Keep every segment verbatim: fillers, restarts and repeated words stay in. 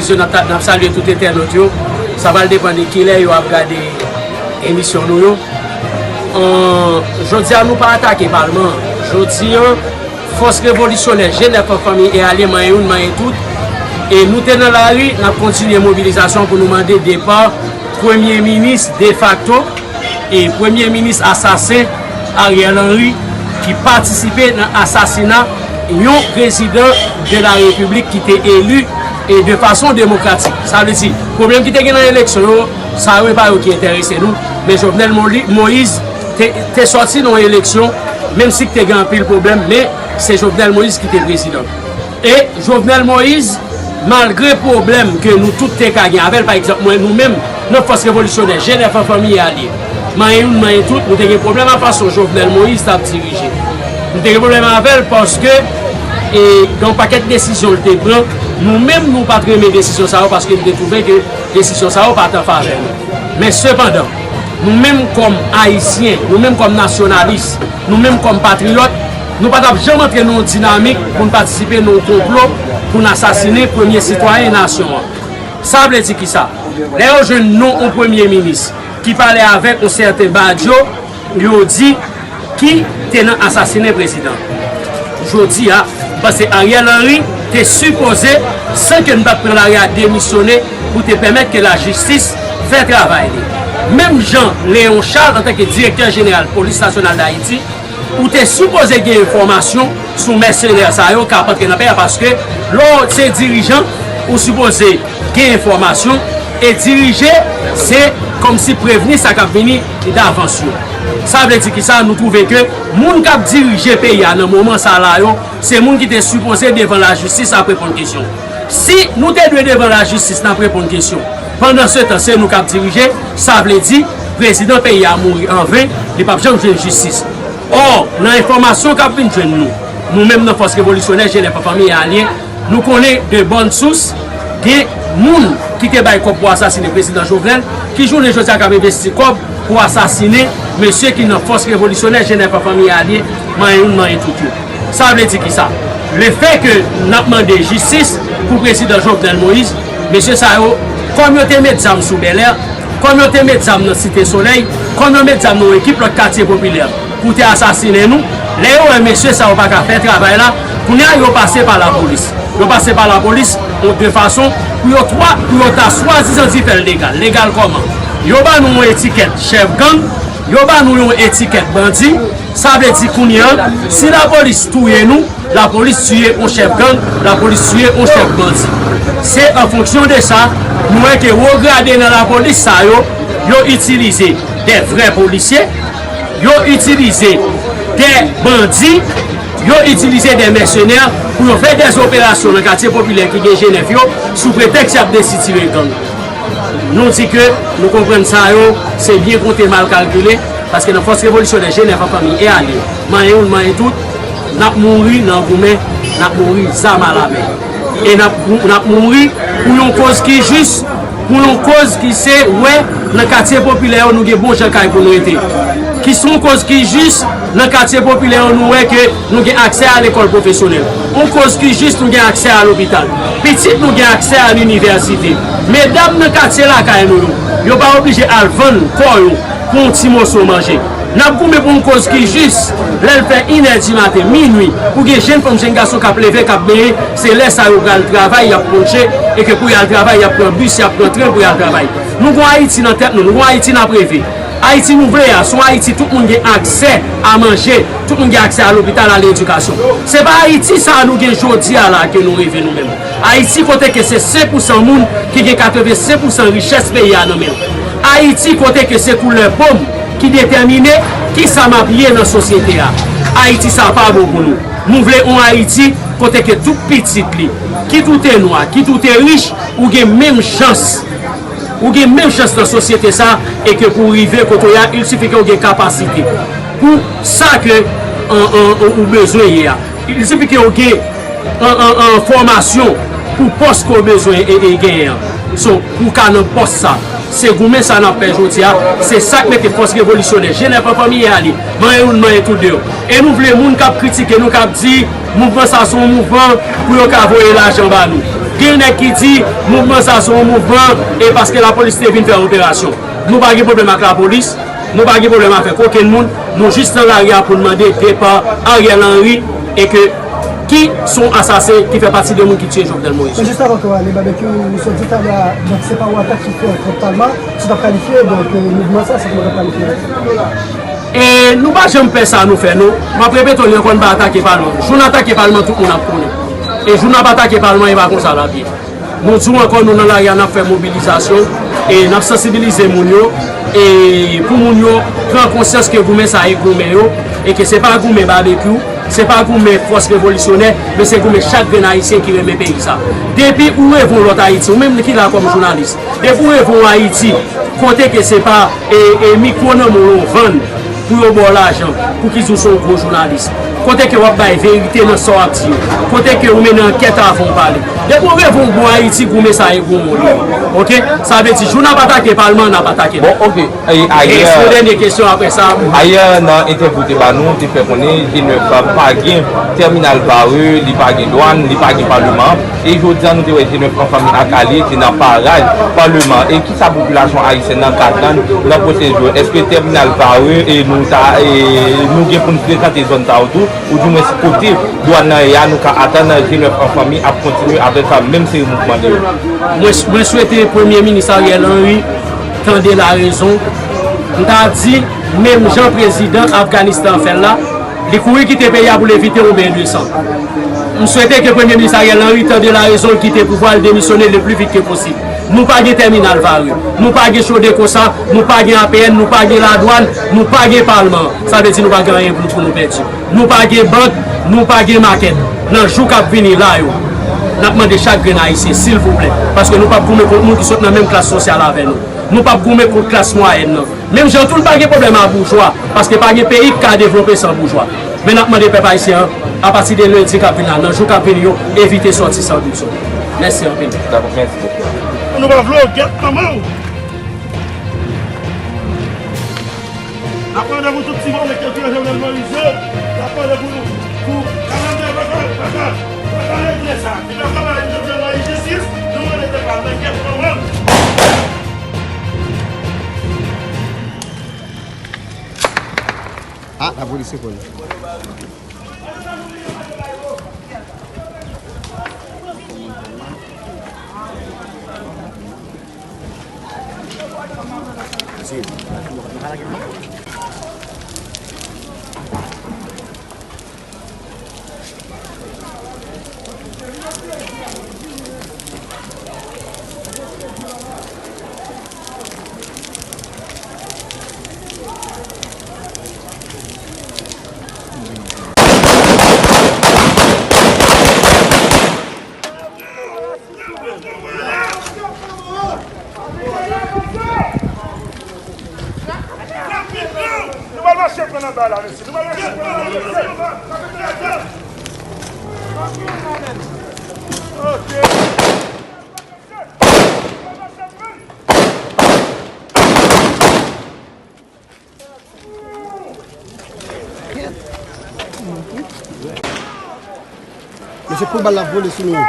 N ap, n ap salye tout entènòt yo. Sa pral depann de kilè yo ap gade emisyon nou yo. An, jodi a, nou pa atake palman an. Jodi a, Fòs Revolisyonè G nèf an fanmi e alye, manyen youn, manyen tout. E nou te nan lari, n ap kontinye mobilizasyon pou nou mande depa premye minis defakto e premye minis asasen Ariel Henry ki patisipe nan asasina yon prezidan de la repiblik ki te eli e de fason demokratik. Sa vle di, pwoblèm ki te gen nan eleksyon yo, sa yo e pa yo ki enterese nou. Men Jovenel Moli- Moïse te, te sòti nan yon eleksyon, menm si te gen anpil pwoblèm, men se Jovenel Moïse ki te prezidan. E Jovenel Moïse, malgre pwoblèm ke nou tout te ka gen avè l, pa egzanp, mwen, nou menm, nan Fòs Revolisyonè G nèf an fanmi e alye, manyen youn, manyen tout, nou te gen pwoblèm a fason Jovenel Moïse t ap dirije. Nou te gen pwoblèm avè l paske e, gen yon pakèt desizyon l te pran, nou menm, nou pa t renmen desizyon sa yo paske nou te twouve ke desizyon sa yo pa t an favè nou. Men sepandan, nou menm kòm Ayisyen, nou menm kòm nasyonalis, nou menm kòm patriyòt, nou pa t ap janm antre nan yon dinamik pou n patisipe nan yon konplo pou n asasinen premye sitwayen nasyon an. Sa vle di kisa? Lè yo jwenn non yon premye minis ki pale avèk yon sèten Badio, yo di, ki te nan asasinen prezidan. Jodi a, m panse Ariel Henry te sipoze, san ke n pa t pran lari a, demisyone pou te pèmèt ke lajistis fè travay li. Menm jan Léon Charles, antanke direktè jeneral Polis Nasyonal d Ayiti, ou te sipoze gen enfòmasyon sou mèsenè sa yo k ap antre nan peyi a, paske lè w se dirijan, ou sipoze gen enfòmasyon e dirije, se kòmsi prevni sa k ap vini davans yo. Sa vle di kisa? Nou twouve ke moun k ap dirije peyi a nan moman sa la yo, se moun ki te sipoze devan lajistis ap reponn kesyon. Si nou te dwe devan lajistis n ap reponn kesyon, pandansetan se nou k ap dirije, sa vle di prezidan peyi a mouri anven, li p ap janm jwenn jistis. Ò, nan enfòmasyon k ap vin jwenn nou, nou menm nan Fòs Revolisyonè G nèf an fanmi e alye, nou konnen de bòn sous, gen moun ki te bay kòb pou asasinen prezidan Jovenel, ki jounen jodi a k ap envesti kòb pou asasinen mesye ki nan Fòs Revolisyonè G nèf an fanmi e alye, manyen youn, manyen tout yo. Sa vle di kisa? Lefè ke n ap mande jistis pou prezidan Jovenel Moïse, mesye sa yo, kòm yo te met zam sou Bèlè, kòm yo te met zam nan Site Solèy, kòm yo met zam nan yon ekip lòt katye popilè pou te asasinen nou, lè yo wè mesye sa yo pa ka fè travay la, kounye a yo pase pa lapolis. Yo pase pa lapolis, yon de fason, pou yo twa, pou yo ta swadizan di fè l legal. Legal kòman? Yo ba nou yon etikèt chèf gang, yo ba nou yon etikèt bandi, sa vle di kounye a, si lapolis touye nou, lapolis tiye yon chèf gang, lapolis tiye yon chèf bandi. Se an fonksyon de sa, nou wè ke wo grade nan lapolis sa yo, yo itilize de vrè polisye, yo itilize de bandi, yo itilize de mèsenè pou yo fè de operasyon nan katye popilè ki gen G nèf yo, sou pretèks y ap desitire gang. Nou di ke nou konprann sa yo, se byen konte, mal kalkile, paske nan Fòs Revolisyonè G nèf an fanmi e alye, manyen youn, manyen tout, n ap mouri nan goumen, n ap mouri zam alamen. E n ap, n ap mouri pou yon koz ki jis, pou yon koz ki se wè nan katye popilè yo nou gen bon jan kay pou n rete. Ki se yon koz ki jis, nan katye popilè yo nou wè ke nou gen aksè a lekòl pwofesyonèl. Yon koz ki jis, nou gen aksè a lopital. Pitit nou gen aksè a linivèsite. Medam nan katye lakay nou yo, yo pa oblije al vann kò yo pou yon ti moso manje. N ap goumen pou yon koz ki jis. Lè l fè inè di maten, minui, ou gen jenn fanm, jenn gason k ap leve, k ap benyen, se lè sa yo pral travay, y ap ponche, e ke pou y al travay, y ap pran bis, y ap pran tren pou y al travay. Nou gon Ayiti nan tèt nou, nou gon Ayiti n ap reve. Ayiti nou vle a, se yon Ayiti tout moun gen aksè a manje, tout moun gen aksè a lopital, a ledikasyon. Se pa Ayiti sa a nou gen jodi a la ke nou reve nou menm. Ayiti kote ke se senk pousan moun ki gen katrevensenk pousan richès peyi a nan men l. Ayiti kote ke se koulè po m ki detèmine kisa m ap ye nan sosyete a. Ayiti sa pa bon pou nou. Nou vle yon Ayiti kote ke tout pitit li, kit ou te nwa, kit ou te rich, ou gen menm chans. Ou gen menm chans nan sosyete sa, e ke pou w rive kote w ye a, il sifi ke w gen kapasite pou sa ke, an, an, ou bezwen ye a. Il sifi ke w gen, an, an, an, fòmasyon pou pòs ke w bezwen e, e genyen an. So, pou w ka nan pòs sa, se goumen sa n ap fè jodi a, se sa k mete Fòs Revolisyonè G nèf an fanmi e alye, manyen youn, manyen tout de yo. E nou vle moun k ap kritike nou, k ap di mouvman sa se yon mouvman pou yo ka voye lajan ba nou. Gen nèg ki di mouvman sa se yon mouvman e paske lapolis te vin fè operasyon. Nou pa gen pwoblèm ak lapolis, nou pa gen pwoblèm avèk okenn moun, nou jis nan lari a pou n mande depa Ariel Henry e ke ki se yon asasen ki fè pati de moun ki tiye Jovenel Moïse. Men jis avan ke w ale, Babekyou, ou sot di talè a, donk se pa yon atak ki fèt kont Palma, si w t ap kalifye, donk, mouvman sa, sa kòman w t ap kalifye l? E nou pa janm pè sa nou fè, non. M ap repete w li ankò, n pa atake Palman. Jou n atake Palman, tout moun ap konnen. E jou n ap atake Palman, e pa konsa l ap ye. Nou di w ankò, nou nan lari a, n ap fè mobilizasyon, e n ap sansibilize moun yo, e pou moun yo pran konsyans ke goumen sa e goumen yo, e ke se pa goumen Babekyou, se pa goumen fòs revolisyonè, men se goumen chak grenn Ayisyen ki renmen peyi sa. Depi ou reve yon lòt Ayiti, ou menm ki la kòm jounalis, depi ou reve yon Ayiti, kote ke se pa, e, e mikwo nan men w yo vann pou yo ba w lajan, pou ki di w se yon gwo jounalis. Kote ke w ap bay verite nan sa w ap di yo. Kote ke ou mennen ankèt avan w pale. Depi w reve yon bon Ayiti, goumen sa e goumen w li. Oke? Sa vle di, jou n ap atake Palman, n ap atake. Bon, oke. E, e ayè, se yon dènye kesyon apre sa. Ayè, nan entèvyou te ba nou, te fè konnen G nèf pa gen tèminal Varreux, li pa gen dwàn, li pa gen palman. E jodi a, nou te wè G nèf an fanmi ak alye te nan paraj palman. E kisa popilasyon ayisyèn nan ka atann nan pwochen jou? Èske tèminal Varreux e nou ta, e nou gen pou n prezante zòn sa yo tou? Oudimwens kote dwàn nan ye a, nou ka atann G nèf an fanmi ap kontinye avèk menm seri mouvman li yo? Mwen, mwen swete Premye Minis Ariel Henry tande larezon. M ta di, menm jan prezidan Afganistan an fè l la, li kouri kite peyi a pou l evite yon ben de san. M swete ke Premye Minis Ariel Henry tande larezon, l kite pouvwa, l demisyone le pli vit ke posib. Nou pa gen tèminal Varreux, nou pa gen Chaude Cossa, nou pa gen A P N, nou pa gen ladwàn, nou pa gen palman. Sa vle di nou pa gen anyen pou nou, pou nou pèdi. Nou pa gen bank, nou pa gen makèt. Nan jou k ap vini la yo, n ap mande chak grenn Ayisyen, silvouplè, paske nou p ap goumen kont moun ki sot nan menm klas sosyal avè nou. Nou p ap goumen kont klas mwayèn nan. Menm jan tou, n pa gen pwoblèm ak boujwa, paske pa gen peyi k ka devlope san boujwa. Men n ap mande pèp ayisyen an, apati de lendi k ap vini la, nan jou k ap vini yo, evite sòti san dout yo. Mèsi anpil. Dakò, mèsi bokou. Nou pa vle w, gèt manman w. N ap mande pou tout ti vòlè k te touye Jovenel Moïse yo. N ap mande pou, pou, pa ka, pa ka, pa ka regle sa. Si pa ka ba Jovenel Moïse jistis, nou mande pèp la, men gèt manman l. Ah, lapolis reponn. Nou pral mache pran nan bay la, mesye. Nou pral mache pran nan bay la, mesye. Ok. Mesye, kou bal la vole sou nou.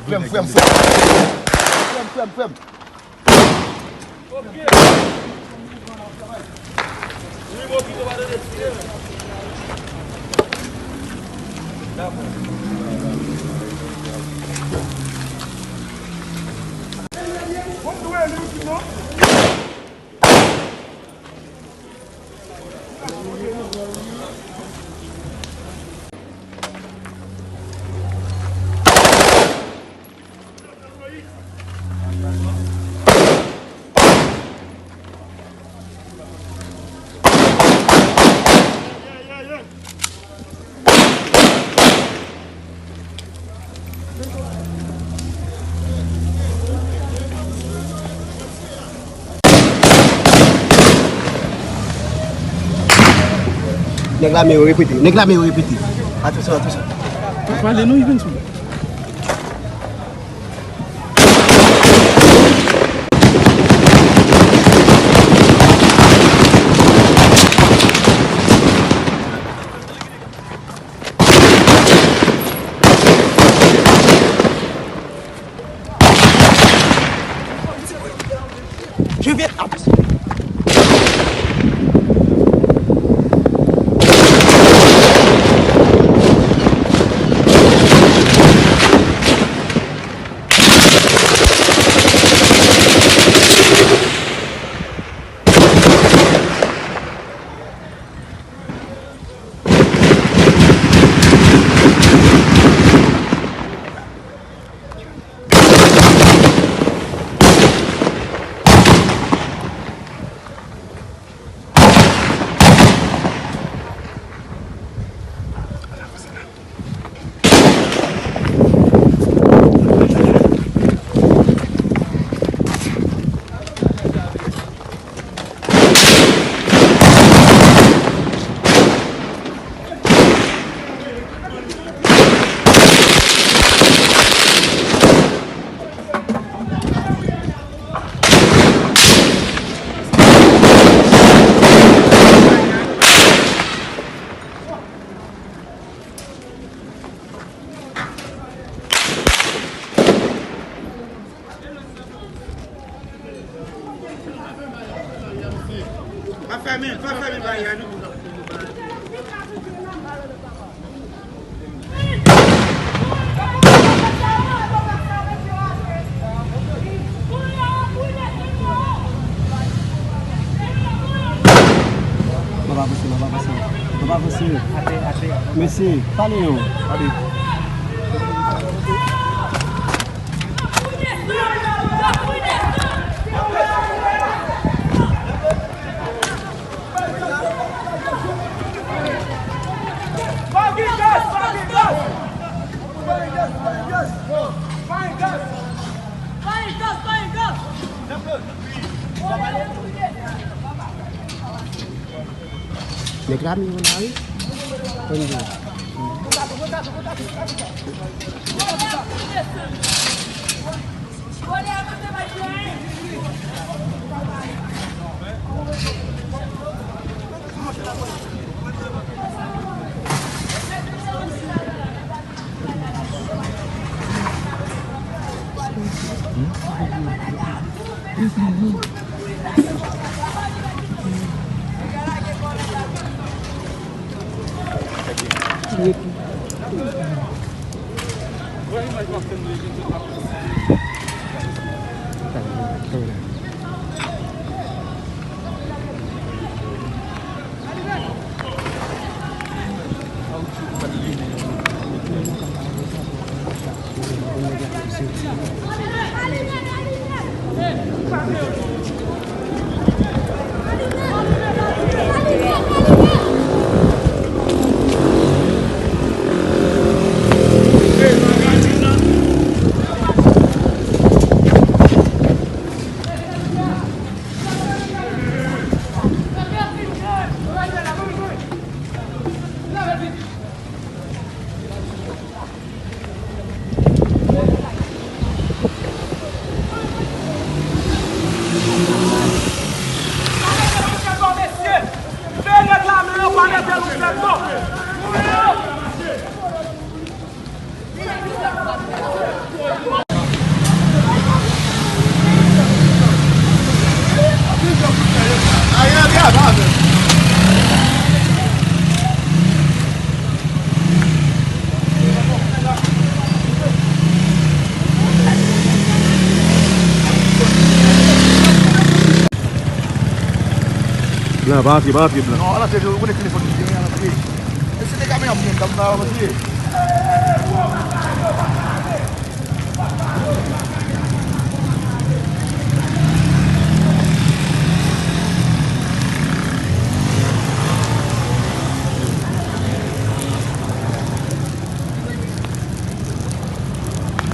Frè m, frè m, frè m. Frè m, frè m. Nèg lame yo repete. Nèg lame yo repete. Atansyon, atansyon. Pa pale non, Ivenson. Pa fèmen, pa fèmen bagay la, non. Mwen pa avanse, mwen pa avanse. Mwen pa avanse. Mesye, pale non. Nèg la menm la wi. Konn di. Blan, pa antre, pa antre, Blan. Non, al antre, ou konnen telefòn li genyen, al antre. E se de kamera m gen, m ta antre.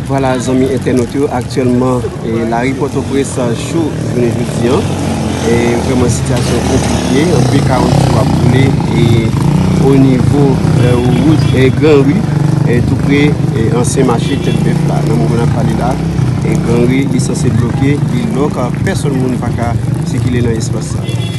Vwala, zanmi entènòt yo, aktyèlman, e, lari Pòtoprens cho jounen jodi an. E, vrèman, sitiyasyon konplike, anpil kawoutchou ap boule, e, o nivo, e, wout, e, Gran Ri, e, tou pre, e, ansyen mache Tèt Bèf la. Nan moman n ap pale la, e, Gran Ri, li sanse bloke, li lòk, pèsòn moun pa ka sikile nan espas sa.